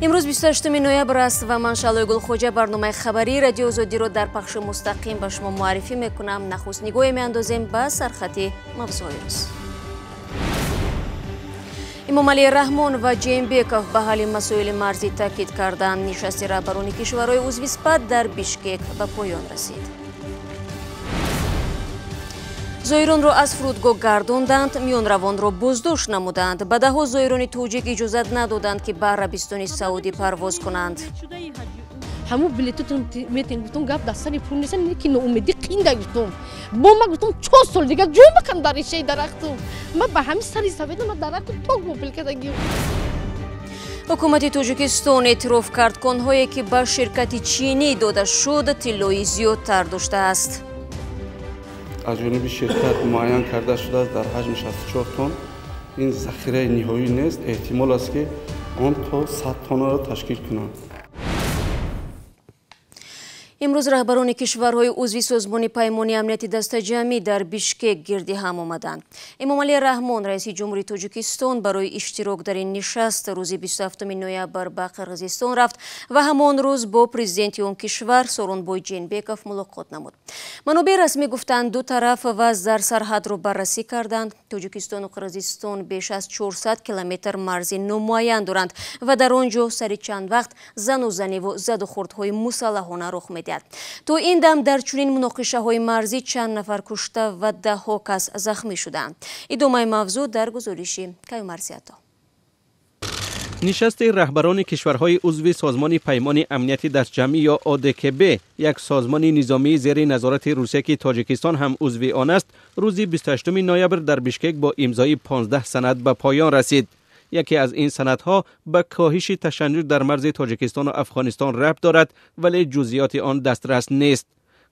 Имрӯз 28 ноябр аст ва ман Шалои Гулхоҷа барномаи хабарии Радиои Озодиро дар пахши мустақим ба шумо муаррифӣ мекунам. Нахуст нигоҳе меандозем ба сархати мавзӯи рӯз. Эмомалӣ Раҳмон ва Ҷеенбеков ба ҳалли масоили марзӣ таъкид карданд. Нишасти раҳбарони кишварҳои узви СПАД дар Бишкек ба поён расид. Зоиронро аз фурудгоҳ гардонданд, миёнравонро боздошт намуданд. Ба даҳҳо зоирони тоҷик иҷозат надоданд, ки ба Арабистони Саудӣ парвоз кунанд. Ҳамун билетотон метен, гуфтам, гап дар сари пул нест, ки ноумедӣ қинда, гуфтам. Бо ма гуфтам, 4 сол дига ҷой макам дар решаи дарахтум. Ма ба ҳамин сари сафеда ма дарахту ток бопил кардагим. Ҳукумати Тоҷикистон эътироф кард, конҳое, ки ба ширкати чинӣ дода шуд, тиллои зиёдтар доштааст. Аз ҷониби ширкат муайян карда шудааст дар ҳаҷми 64 тонн. Ин захираи ниҳоӣ нест, эҳтимол аст, ки он то 100 тоннаро ташкил кунад. Имрӯз раҳбарони кишварҳои узви Созмони Паймони Амнияти Дастаҷамъӣ дар Бишкек гирди ҳам омаданд. Эмомалӣ Раҳмон, раиси ҷумҳури Тоҷикистон, барои иштирок дар ин нишаст рӯзи 27 ноябр ба Қирғизистон рафт ва ҳамон рӯз бо президенти он кишвар Сооронбой Ҷеенбеков мулоқот намуд. Манобеи расмӣ гуфтанд, ду тараф вазъ дар сарҳадро баррасӣ карданд. Тоҷикистону Қирғизистон беш аз 400 километр марзи номуайян доранд ва дар он ҷо сари чанд вақт занузаниву задухӯрдҳои мусаллаҳона рух медиҳад. То ин дам дар чунин муноқишаҳои марзӣ чанд нафар кушта ва даҳҳо кас захмӣ шуданд. Идомаи мавзӯъ дар гузориши Каюмарсиято. Нишасти раҳбарони кишварҳои узви Созмони Паймони Амнияти Дастҷамъӣ ё ОДКБ, як созмони низомии зери назорати Русия, ки Тоҷикистон ҳам узви он аст, рӯзи 28 ноябр дар Бишкек бо имзои 15 санад ба поён расид. Яке аз ин санадҳо ба коҳиши ташанҷуҷ дар марзи Тоҷикистону Афғонистон рабт дорад, вале ҷузъиёти он дастрас нест.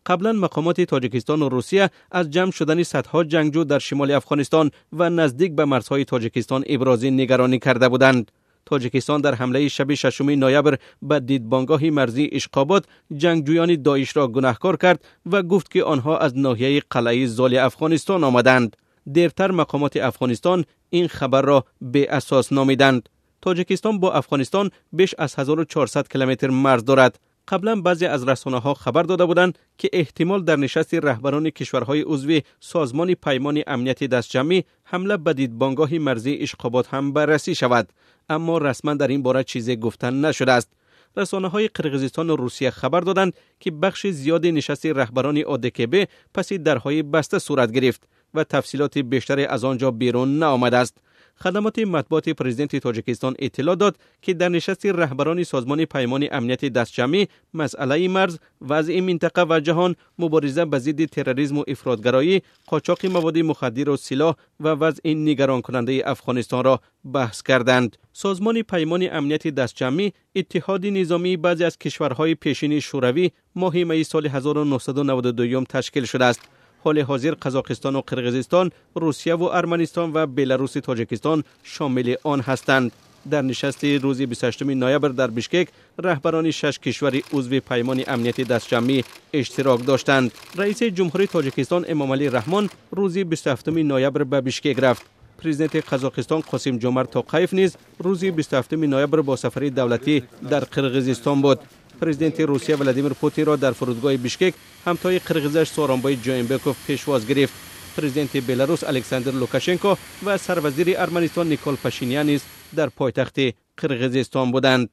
Қаблан мақомоти Тоҷикистону Русия аз ҷамъ шудани садҳо ҷангҷӯ дар шимоли Афғонистон ва наздик ба марзҳои Тоҷикистон ибрози нигаронӣ карда буданд. Тоҷикистон дар ҳамлаи шаби 6 ноябр ба дидбонгоҳи марзии Ишқобод ҷангҷӯёни Доишро гунаҳкор кард ва гуфт, ки онҳо аз ноҳияи Қалъаи Золи Афғонистон омаданд. Дертар мақомоти Афғонистон ин хабарро беасос номиданд. Тоҷикистон бо Афғонистон беш аз 1400 километр марз дорад. Қаблан баъзе аз расонаҳо хабар дода буданд, ки эҳтимол дар нишасти раҳбарони кишварҳои узви Созмони Паймони Амнияти Дастҷамъӣ ҳамла ба дидбонгоҳи марзии Ишқобод ҳам баррасӣ шавад, аммо расман дар ин бора чизе гуфта нашудааст. Расонаҳои Қирғизистону Русия хабар доданд, ки бахши зиёди нишасти раҳбарони ОДКБ паси дарҳои баста сурат гирифт ва тафсилоти бештаре аз он ҷо берун наомадааст. Хадамоти матбуоти президенти Тоҷикистон иттилоъ дод, ки дар нишасти раҳбарони Созмони Паймони Амнияти Дастҷамъӣ масъалаи марз, вазъи минтақа ва ҷаҳон, мубориза ба зидди терроризму ифротгароӣ, қочоқи маводи мухаддиру силоҳ ва вазъи нигаронкунандаи Афғонистонро баҳс карданд. Созмони Паймони Амнияти Дастҷамъӣ, иттиҳоди низомии баъзе аз кишварҳои пешини Шӯравӣ, моҳи майи соли 1992 ташкил шудааст. Ҳоли ҳозир Қазоқистону Қирғизистон, Русияву Арманистон ва Беларуси Тоҷикистон шомили он ҳастанд. Дар нишасти рӯзи 28 ноябр дар Бишкек раҳбарони шаш кишвари узви Паймони Амнияти Дастҷамъӣ иштирок доштанд. Раиси ҷумҳурии Тоҷикистон Эмомалӣ Раҳмон рӯзи 27 ноябр ба Бишкек рафт. Президенти Қазоқистон Қосим Ҷомарт Тоқаев низ рӯзи 27 ноябр бо сафари давлатӣ дар Қирғизистон буд. Президенти Русия Владимир Путинро дар фурудгоҳи Бишкек ҳамтои қирғизаш Сооронбой Ҷоинбеков пешвоз гирифт. Президенти Беларус Александр Лукашенко ва сарвазири Арманистон Никол Пашинян низ дар пойтахти Қирғизистон буданд.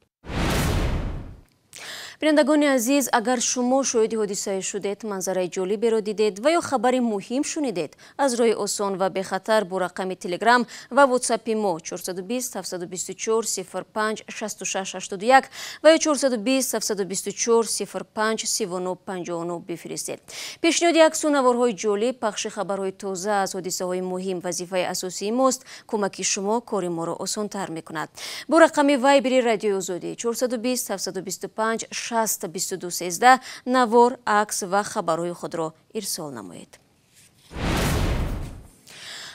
Бинандагони азиз, агар шумо шоҳиди ҳодисае шудед, манзараи ҷолиберо дидед ва ё хабари муҳим шунидед, аз роҳи осон ва бехатар бо рақами Телеграм ва Ватсапи мо 420 724 05 66 81 ва ё 420 724 05 39 59 бифиристед. Пешниҳоди аксу наворҳои ҷолиб, пахши хабарҳои тоза аз ҳодисаҳои муҳим вазифаи асосии мост. Кӯмаки шумо кори моро осонтар мекунад. Бо рақами Вайбери Радиои Озодӣ 420 725 60 22 13 навор, акс ва хабарҳои худро ирсол намоед.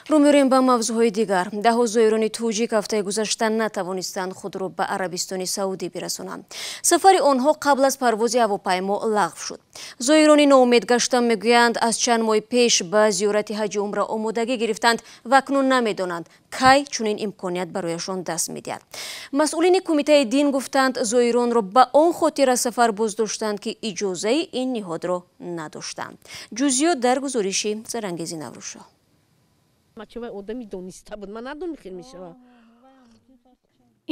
Рӯ меорем ба мавзӯъҳои дигар. Даҳҳо зоирони тоҷик ҳафтаи гузашта натавонистанд худро ба Арабистони Саудӣ бирасонанд. Сафари онҳо қабл аз парвози ҳавопаймо лағв шуд. Зоирони ноумед гашта мегӯянд, аз чанд моҳи пеш ба зиёрати ҳаҷи умра омодагӣ гирифтанд ва акнун намедонанд, кай чунин имконият барояшон даст медиҳад. Масъулини кумитаи дин гуфтанд, зоиронро ба он хотир аз сафар боздоштанд, ки иҷозаи ин ниҳодро надоштанд. Ҷузъиёт дар гузориши Зарангези Наврӯзшоҳ.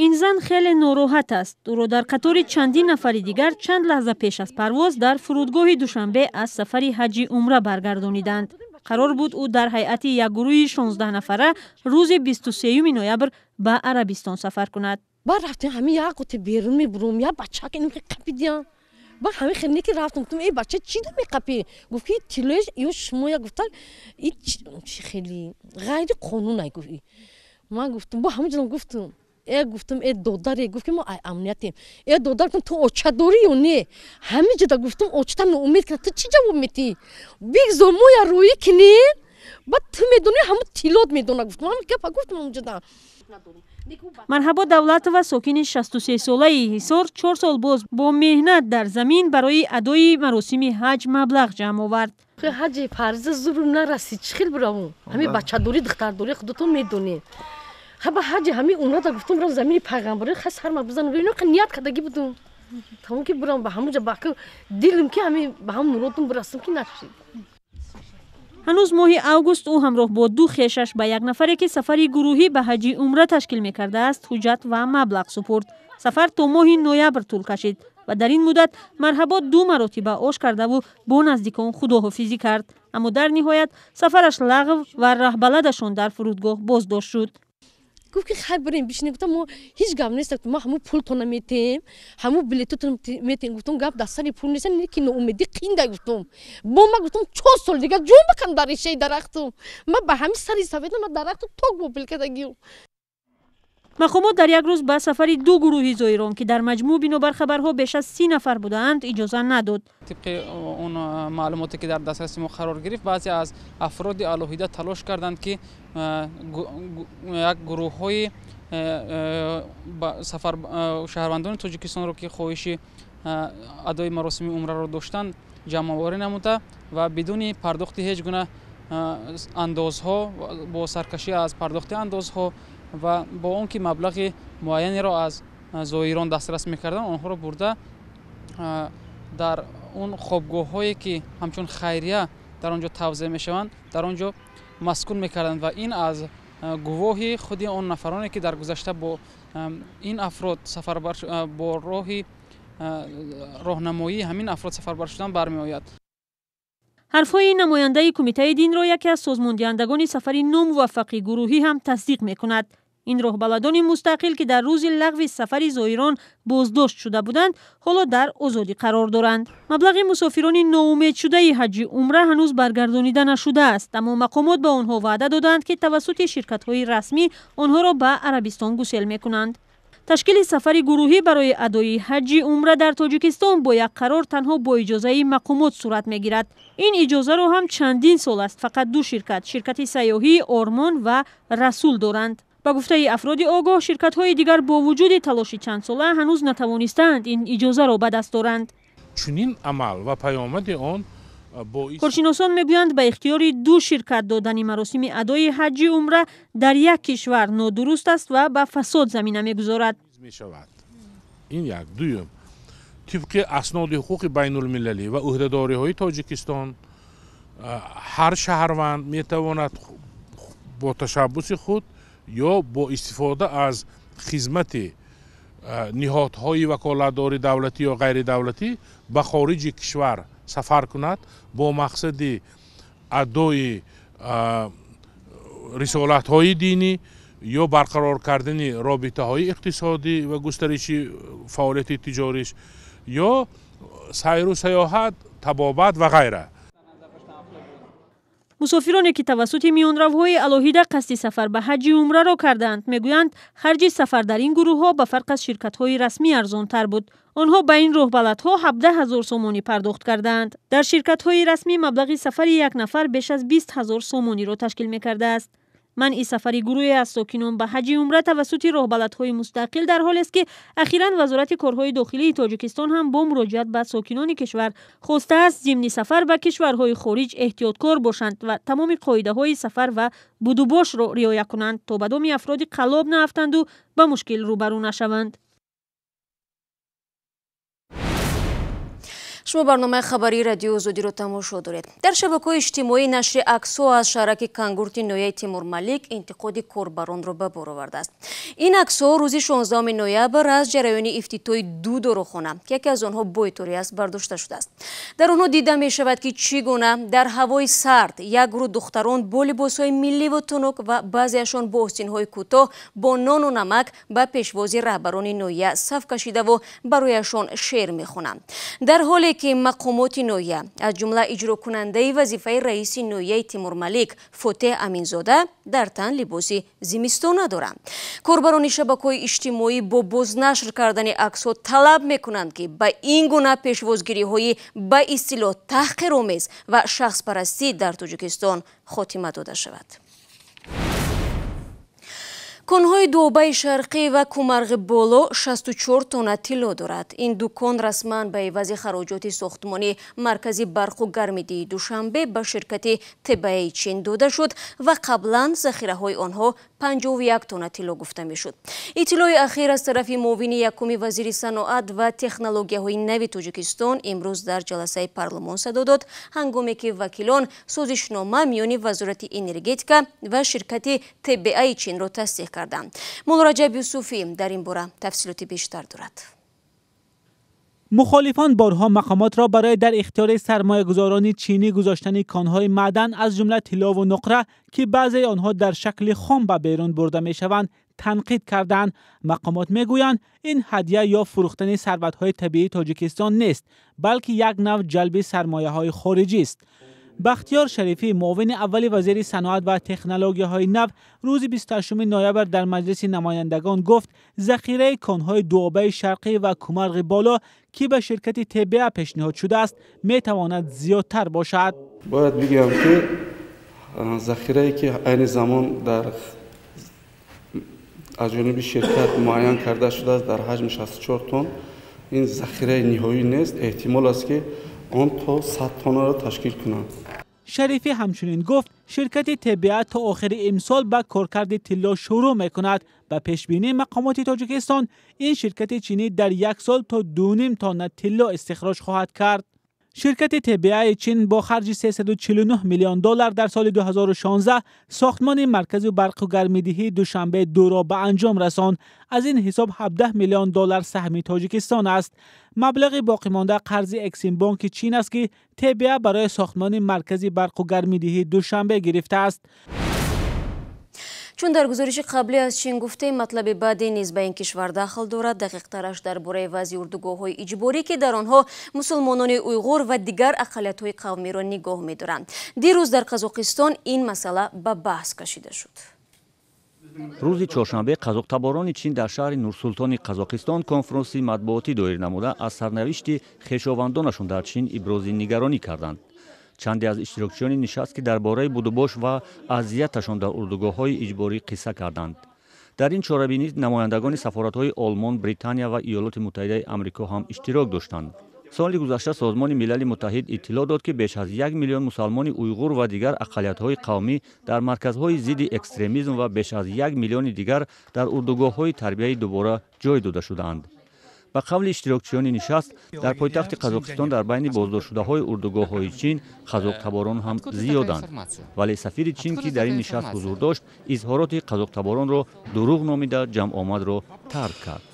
Ин зан хеле нороҳат аст. Ӯро дар қатори чандин нафари дигар чанд лаҳза пеш аз парвоз дар фурудгоҳи Душанбе аз сафари ҳаҷи умра баргардониданд. Қарор буд ӯ дар ҳайати як гурӯҳи 16 нафара рӯзи 23 ноябр ба Арабистон сафар кунад. Баъд рафтем, ҳамин як қути берун мебурум, як бачак инам қапидиям. Баъд ҳамин хеле ки рафтам, гуфтам, эй бача, чӣ да меқапӣ? Гуфт ки тилош ё шумоя. Гуфтан, и чӣ хеле ғайри қонун ай, гуфт. Ман гуфтам, бо ҳамин ҷонам гуфтам, э гуфтам, э додаре, гуфт ки мо ай амниятем. Э додар, гуфтам, ту оча дорӣ ё не? Ҳамин ҷода гуфтам, очата ноумед кард, ту чӣ ҷавоб метиҳӣ? Бигзор моя рӯӣ кинем, баъд ту медонӣ, ҳамун тилот медона, гуфтам, ҳамин гапа гуфтам ҳамун. Марҳабо Давлатова, сокини 63-солаи Ҳисор, 4 сол боз бо меҳнат дар замин барои адои маросими ҳаҷ маблағ ҷамъ овард. Ҳаҷи фарза зурум нарасид, чӣ хел биравум? Ҳамин бачадорӣ, духтардорӣ, худатон медонед. Ҳаба ҳаҷи ҳамин умрада гуфтум, бирам замини пайғамбарӣ, хай сарма бизанам, бибинам, ният кардагӣ будум. Тамом ки бирам ба ҳамун ҷа, ба дилим ки ҳамин ба ҳамун муродум бирасам, ки нашид. Ҳанӯз моҳи август ӯ ҳамроҳ бо ду хешаш ба як нафаре, ки сафари гурӯҳӣ ба ҳаҷи умра ташкил мекардааст, ҳуҷҷат ва маблағ супурд. Сафар то моҳи ноябр тӯл кашид ва дар ин муддат Марҳабо ду маротиба ош кардаву бо наздикон худоҳофизӣ кард. Аммо дар ниҳоят сафараш лағв ва раҳбаладашон дар фурудгоҳ боздошт шуд. Гуфт ки хай бирем бишинем. Гуфтам, мо ҳеҷ гап нест, мо ҳамун пултона метиҳем, ҳамун билетотона метиҳем. Гуфтам, гап дар сари пул нест, ки ноумедӣ қинда, гуфтам. Бо ма гуфтам, 4 сол дигар ҷон бакам дар решаи дарахтум. Ма ба ҳамин сари сафедам, ма дарахту ток бо пил кардагиюм. Мақомот дар як рӯз ба сафари ду гурӯҳи зоирон, ки дар маҷмӯъ бинобар хабарҳо беш аз 30 нафар будаанд, иҷоза надод. Тибқи он маълумоте ки дар дастраси мо қарор гирифт, баъзе аз афроди алоҳида талош карданд, ки як гурӯҳҳои сафар шаҳрвандони Тоҷикистонро, ки хоҳиши адои маросими умраро доштанд, ҷамъоварӣ намуда ва бидуни пардохти ҳеҷ гуна андозҳо, бо саркашӣ аз пардохти андозҳо ва бо он ки маблағи муайянеро аз зоирон дастрас мекарданд, онҳоро бурда дар он хобгоҳҳое, ки ҳамчун хайрия дар он ҷо тавзеъ мешаванд, дар он ҷо маскун мекарданд. Ва ин аз гувоҳи худи он нафароне, ки дар гузашта бо ин афрод сафарбар, бо роҳи роҳнамоии ҳамин афрод сафарбар шудан бармеояд. Ҳарфҳои намояндаи кумитаи динро яке аз созмондиҳандагони сафари номуваффақи гурӯҳӣ ҳам тасдиқ мекунад. Ин роҳбаладони мустақил, ки дар рӯзи лағви сафари зоирон боздошт шуда буданд, ҳоло дар озодӣ қарор доранд. Маблағи мусофирони ноумедшудаи ҳаҷи умра ҳанӯз баргардонида нашудааст, аммо мақомот ба онҳо ваъда доданд, ки тавассути ширкатҳои расмӣ онҳоро ба Арабистон гусел мекунанд. Ташкили сафари гурӯҳӣ барои адои ҳаҷи умра дар Тоҷикистон бо як қарор танҳо бо иҷозаи мақомот сурат мегирад. Ин иҷозаро ҳам чандин сол аст фақат ду ширкат, ширкати сайёҳии Ормон ва Расул доранд. Ба гуфтаи афроди огоҳ, ширкатҳои дигар бо вуҷуди талоши чандсола ҳанӯз натавонистаанд ин иҷозаро ба даст доранд. Чунин амал ва паёмади он Коршиносон мегӯянд, ба ихтиёри ду ширкат додани маросими адои ҳаҷи умра дар як кишвар нодуруст аст ва ба фасод замина мегузорад. Мешавад. Ин як. Дуюм, тибқи асноди ҳуқуқи байнулмилалӣ ва ӯҳдадориҳои Тоҷикистон, ҳар шаҳрванд метавонад бо ташаббуси худ ё бо истифода аз хизмати ниҳодҳои ваколатдори давлатӣ ё ғайридавлатӣ ба хориҷи кишвар сафар кунад бо мақсади адои рисолатҳои динӣ ё барқарор кардани робитаҳои иқтисодӣ ва густариши фаъолияти тиҷориш ё сайру саёҳат, табобат ва ғайра. Мусофироне, ки тавассути миёнравҳои алоҳида қасди сафар ба ҳаҷи умраро кардаанд, мегӯянд, харҷи сафар дар ин гурӯҳҳо ба фарқ аз ширкатҳои расмӣ арзонтар буд. Онҳо ба ин роҳбаладҳо 17 ҳазор сомонӣ пардохт кардаанд. Дар ширкатҳои расмӣ маблағи сафари як нафар беш аз 20 ҳазор сомониро ташкил мекардааст. Манъи сафари гурӯҳе аз сокинон ба ҳаҷи умра тавассути роҳбаладҳои мустақил дар ҳолест, ки ахиран Вазорати корҳои дохилии Тоҷикистон ҳам бо муроҷиат ба сокинони кишвар хостааст зимни сафар ба кишварҳои хориҷ эҳтиёткор бошанд ва тамоми қоидаҳои сафар ва будубошро риоя кунанд, то ба доми афроди қаллоб наафтанду ба мушкил рӯбарӯ нашаванд. Шумо барномаи хабарии Радиои Озодиро тамошо доред. Дар шабакаҳои иҷтимоӣ нашри аксҳо аз шаҳраки Кангурти ноҳияи Тимурмалик интиқоди корбаронро ба бор овардааст. Ин аксҳо рӯзи 16 ноябр аз ҷараёни ифтитоҳи ду дорухона, ки яке аз онҳо бойторӣ аст, бардошта шудааст. Дар онҳо дида мешавад, ки чӣ гуна дар ҳавои сард як гурӯҳ духтарон бо либосҳои милливу тунук ва баъзеашон бо остинҳои кӯтоҳ бо нону намак ба пешвози раҳбарони ноҳия саф кашидаву барояшон шеър мехонанд. Дар ҳоле ки мақомоти ноҳия, аз ҷумла иҷрокунандаи вазифаи раиси ноҳияи Тимурмалик Фотеҳ Аминзода, дар тан либоси зимистона доранд. Корбарони шабакаҳои иҷтимоӣ бо бознашр кардани аксҳо талаб мекунанд, ки ба ин гуна пешвозгириҳои ба истилоҳ таҳқиромез ва шахспарастӣ дар Тоҷикистон хотима дода шавад. Конҳои Дуобаи Шарқӣ ва Кумарғи Боло 64 тонна тилло дорад. Ин ду кон расман ба ивази хароҷоти сохтмони маркази барқу гармидиҳии Душанбе ба ширкати ТБАи Чин дода шуд ва қаблан захираҳои онҳо 51 тонна тилло гуфта мешуд. Иттилои ахир аз тарафи муовини якуми вазири саноат ва технологияҳои нави Тоҷикистон имрӯз дар ҷаласаи парлумон садо дод, ҳангоме ки вакилон созишнома миёни Вазорати энергетика ва ширкати ТБАи Чинро тасдиқ карданд. Мулло Раҷаб Юсуфӣ дар ин бора тафсилоти бештар дорад. Мухолифон борҳо мақомотро барои дар ихтиёри сармоягузорони чинӣ гузоштани конҳои маъдан, аз ҷумла тиллову нуқра, ки баъзеи онҳо дар шакли хом ба берун бурда мешаванд, танқид карданд. Мақомот мегӯянд, ин ҳадя ё фурӯхтани сарватҳои табиии Тоҷикистон нест, балки як нав ҷалби сармояҳои хориҷист. Бахтиёр Шарифӣ, муовини аввали вазири саноат ва технологияҳои нав, рӯзи 28 ноябр дар Маҷлиси намояндагон гуфт, захираи конҳои Дуобаи Шарқӣ ва Кумарғи Боло, ки ба ширкати ТБА пешниҳод шудааст, метавонад зиёдтар бошад. Бояд бигӯям, ки захирае ки айни замон дар аз ҷониби ширкат муайян карда шудааст дар ҳаҷми 64 тонн, ин захираи ниҳоӣ нест. Эҳтимол аст, ки он то 100 тоннаро ташкил кунад. Шарифӣ ҳамчунин гуфт, ширкати ТБА то охири имсол ба коркарди тилло шурӯъ мекунад. Ба пешбинии мақомоти Тоҷикистон, ин ширкати чинӣ дар як сол то 2,5 тонна тилло истихроҷ хоҳад кард. Ширкати ТБАи Чин бо харҷи 349 миллион доллар дар соли 2016 сохтмони маркази барқу гармидиҳии Душанбе дуро ба анҷом расонд. Аз ин ҳисоб 17 миллион доллар саҳми Тоҷикистон аст. Маблағи боқимонда қарзи Эксимбонки Чин аст, ки ТБА барои сохтмони маркази барқу гармидиҳии Душанбе гирифтааст. Чун дар гузориши қаблӣ аз Чин гуфтем, матлаби баъдӣ низ ба ин кишвар дахл дорад. Дақиқтараш дар бораи вазъи урдугоҳҳои иҷборӣ, ки дар онҳо мусулмонони уйғур ва дигар ақаллиятҳои қавмиро нигоҳ медоранд. Дирӯз дар Қазоқистон ин масъала ба баҳс кашида шуд. Рӯзи чоршанбе қазоқтаборони Чин дар шаҳри Нурсултони Қазоқистон конфронси матбуотӣ доир намуда, аз сарнавишти хешовандонашон дар Чин ибрози нигаронӣ карданд. Чанде аз иштирокчиёни нишаст, ки дар бораи будубош ва азияташон дар урдугоҳҳои иҷборӣ қисса карданд. Дар ин чорабинӣ намояндагони сафоратҳои Олмон, Британия ва Иёлоти Муттаҳидаи Амрико ҳам иштирок доштанд. Соли гузашта Созмони Милали Муттаҳид иттилоъ дод, ки беш аз 1 миллион мусалмони уйғур ва дигар ақаллиятҳои қавмӣ дар марказҳои зидди экстремизм ва беш аз 1 миллиони дигар дар урдугоҳҳои тарбияи дубора ҷой дода шудаанд. Ба қавли иштирокчиёни нишаст, дар пойтахти Қазоқистон дар байни боздоштшудаҳои урдугоҳҳои Чин қазоқтаборон ҳам зиёданд. Вале сафири Чин, ки дар ин нишаст ҳузур дошт, изҳороти қазоқтаборонро дурӯғ номида, ҷамъомадро тарк кард.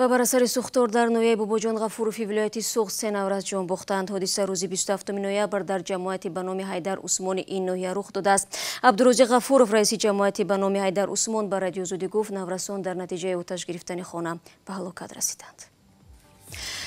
Ва бар асари сӯхтор дар ноҳияи Бобоҷон Ғафурови вилояти Суғд се наврас ҷон бохтанд. Ҳодиса рӯзи 27 ноябр дар ҷамоати ба номи Ҳайдар Усмони ин ноҳия рух додааст. Абдурозиқ Ғафуров, раиси ҷамоати ба номи Ҳайдар Усмон, ба Радиои Озодӣ гуфт, наврасон дар натиҷаи оташ гирифтани хона ба ҳалокат расиданд.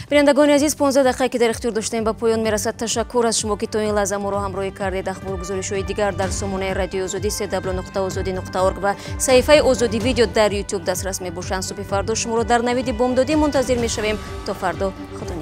Бинандагони азиз, 15 дақиқа, ки дар ихтиёр доштем, ба поён мерасад. Ташаккур аз шумо, ки то ин лаҳза моро ҳамроҳӣ кардед. Ахбору гузоришҳои дигар дар сомонаи Радиои Озодӣ cw.ozodi.org ва саҳифаи Озодӣ видео дар YouTube дастрас мебошанд. Субҳи фардо шуморо дар навиди бомдодӣ мунтазир мешавем. То фардо, худо.